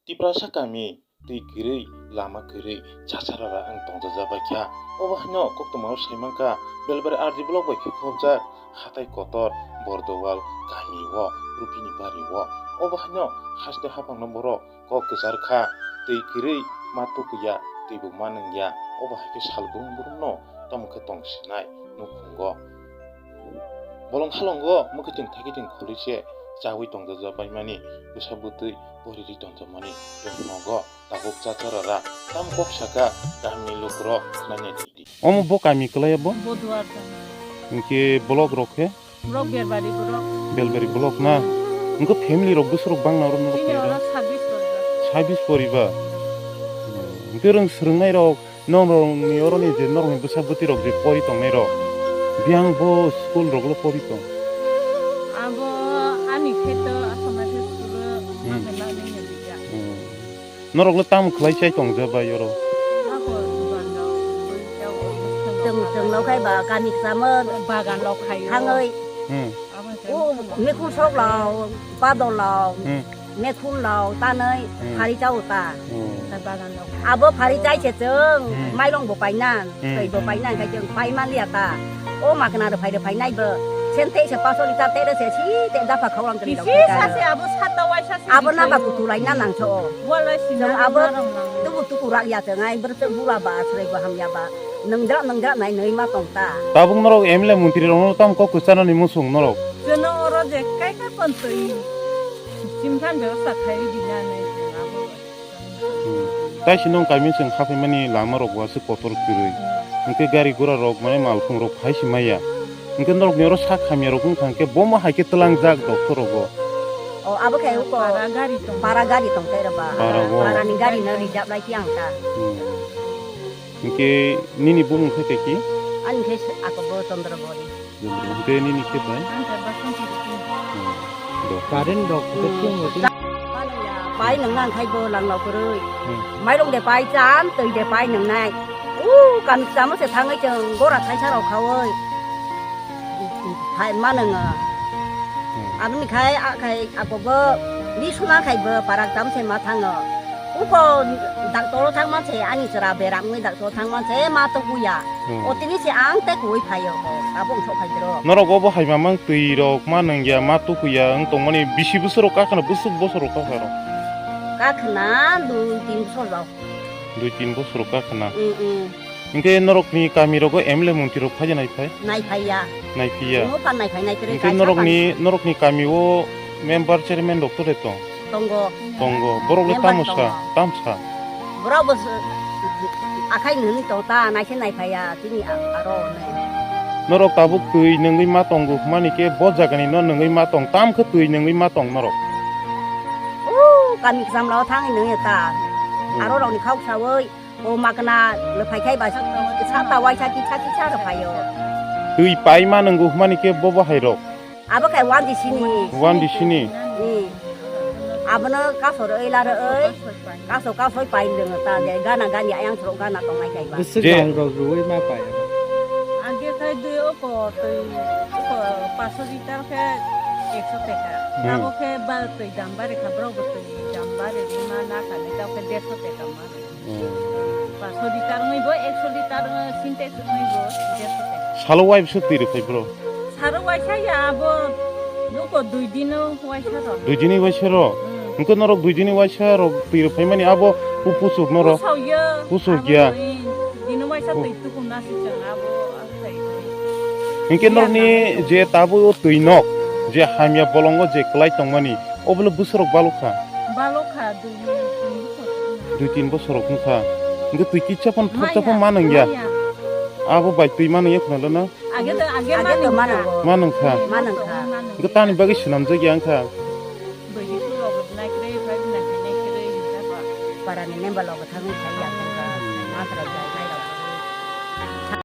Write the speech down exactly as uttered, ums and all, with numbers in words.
Tiprasa kami twi kwrwi, lama kwrwi, chasarara wng tongjajabaikha. Obo haino koktwmao saimankha, Belbari R D block bai khe khobjak hatai kotor, Bordowal kamio, Rupini bario. Obo haino haste haphangno borok kok kwchar kha, twi kwrwi ma tukuya, twibo ma nungya. Obo hai khe sal brum brumno tamo khe tong sinai nukhungo. Bolong halongo mwkhwtwng thaikiting khului se chaui tongjajabaimani, bwsa bwtwi poriri tongjakmani rwngnogo tabuk chachara ra. Tam kok saka kamini lukurok khwnaina tongdi. Omo bo kami kwlaiya bo? Boduar jana. Hinkhe block rok khe? Block Belbari block. Belbari block na? Hinkhe family rok bwswk rok bangna oro norok Chini khe oro oro? Sabis poribar. Sabis poribar? Hinkhe rwng swrwngnai rok? Norokni oroni je norokni bwsa bwtwi rok je pori tongnai rok, biyang bo school rok lo pori tong? Abo ani khe to asama khe school o Hmm. ma khe ma nai nai ya. Hmm. Norok lo tamo khlai chai tong je bai oro? Abo dukan rok, abo jao. Chwng, chwng lo khai ba kami kchamo Bagan rok khai o. Thangwi. Hmm. Abo khe O, mekhum sok lo, padol lo. Hmm. Mekhum lo tanwi Hmm. phari chao ta. Hmm. Abo phari chai se chwng Hmm. mairong bo painan, Hmm. twi bo painan, khai chwng pai man liya ta. O makna rw phai rw phai nai bo. Sen te se paso liter te rw se si te dapha khawang twi rok Kisi khai ta. Sase abo sata waisa se Abo na ba dikhai o. Kutu lai na nang so. Walai si Chwng na abo rong nang. Tubu tuku rak ya chwng ai bwrwk bura ba aswrwi bo hamya ba. Nwngjak nwngjak nai nwi ma tong ta. Tabuk norok M L A montri rok no tam kok kwchana ni muchung norok. Chwng oro je kai kai pon twi. Chimthan bebostha khai di na nai chwng abo. Hmm. Tai se nong kaimio chwng haphaimani lama rok bo aswk kotor kwrwi. Hinkhe gari gura rok mane malkhung rok phai se maya. Hinkhe norok ni oro sak hamya rok wngkha hinkhe bomo hai khe twlang jak doctor rogo. O abo khe uko Para gari tong. Para gari tong te rw ba. Para o. Para ni gari no reserve lai khe ang ta. Hmm. Hinkhe nini bumung khe kaiki? Ani khe ako bo Chandra Bori. Hinkhe nini khe bai? Ang khe Basonti Rukun. Hmm. Do. Current rok khe chung rok. Pai nang nang khai bo lang lo kwrwi. Hmm. Mairong de pai chan, twi de pai nang nai. U kami samo se thangwi chwng gora thaisa rok khawi. Hai ma nang. Hmm. Aboni khai a khai ako bo ni suna khai bo parak tam se ma thango. Uko doctor o thang man se ani chwra beram wngwi doctor o thang man se ma tukuya. Hmm. O tini se ang te kuwi phaio ko. Tabuk sok phai dro. Norok obo hai mamang twi rok ma nangya ma tukuya wng tongmani bisi bwswk rok kakhwna bwswk bosor rok kakhwna rok. Kakhwna dui tin bosor rok. Dui tin bosor rok kakhwna. Mm, mm. Hinkhe norokni kami rogo M L A montri rok phai nai phai? Nai phai ya. Nai phai ya. Mo pan nai phai nai kre. Hinkhe kaisa norokni, pan. Norokni kami o member chairman rok to de tong? Tongo. Tongo. Borok le member tamo sa, tongo. Tam sa. Borok bo s-, akhai nini tong ta nai khe nai phai ya tini a-, aro ne. Norok tabuk twi nungwi ma tongo hwnmani khe bo jagani no nungwi ma tong, tam khe twi nungwi ma tong norok? O kami kcham lao thangwi nungwi ta. Hmm. Aro rokni khok sawi. O makna le phai khai ba sa ta waisa kisa kisa rw phaio. Twi pai ma nwngo hwnmani khe bobo hai rok. Abo khai one D C ni. One D C ni. Hmm. Abono kasor oi la rw oi. Kaso kasoi pai lwngo ta de gana gani ayang sro gana tongnai khai ba. Bwswk Je. Rang rok rwui ma pai. Age khai dui oko twi oko paso liter khe ekso teka. Hmm. Abo khe ba twi dam bare kha borok bo twi dam bare ma na kha ni ta khe derso teka ma. Hmm. Paso litar wngwi bo ekso litar, eh, Sintex wngwi bo derso teka. Salo wai bwswk twi rwphai bro? Salo waisa ya abo nuko dui dino waisa rok. Dui dini waisa rok? Hmm. Hwnkhe norok dui dini waisa rok twi rwphaimani abo pu-, pusuk norok? Pusok ya. Pusok ya. Abo, eh, dino waisa twi tukum nasi chwng abo, abo twi. Hwnkhe norokni je tabuk o twi nok, je hamya bolongo je kwlai tongmani, obole bwswk rok balokha? Balokha, dui, dui, dui. Dui tin bosor rok wngkha. Hwnkhe twi kitsa phano thoksa phano ma nangya. Maya. Abo bai twi ma nangya khna lana? Age to, age ma nangkha. Ma nangkha. Ma nangkha. Hwnkhe tani bagwi swnamjak ya wngkha. Bwrwi rok nai kwrwi, phai nai nai kwrwi, wngkha ba. Parani member rok thangwi phai ya wngkha. Ma kwrwi jai.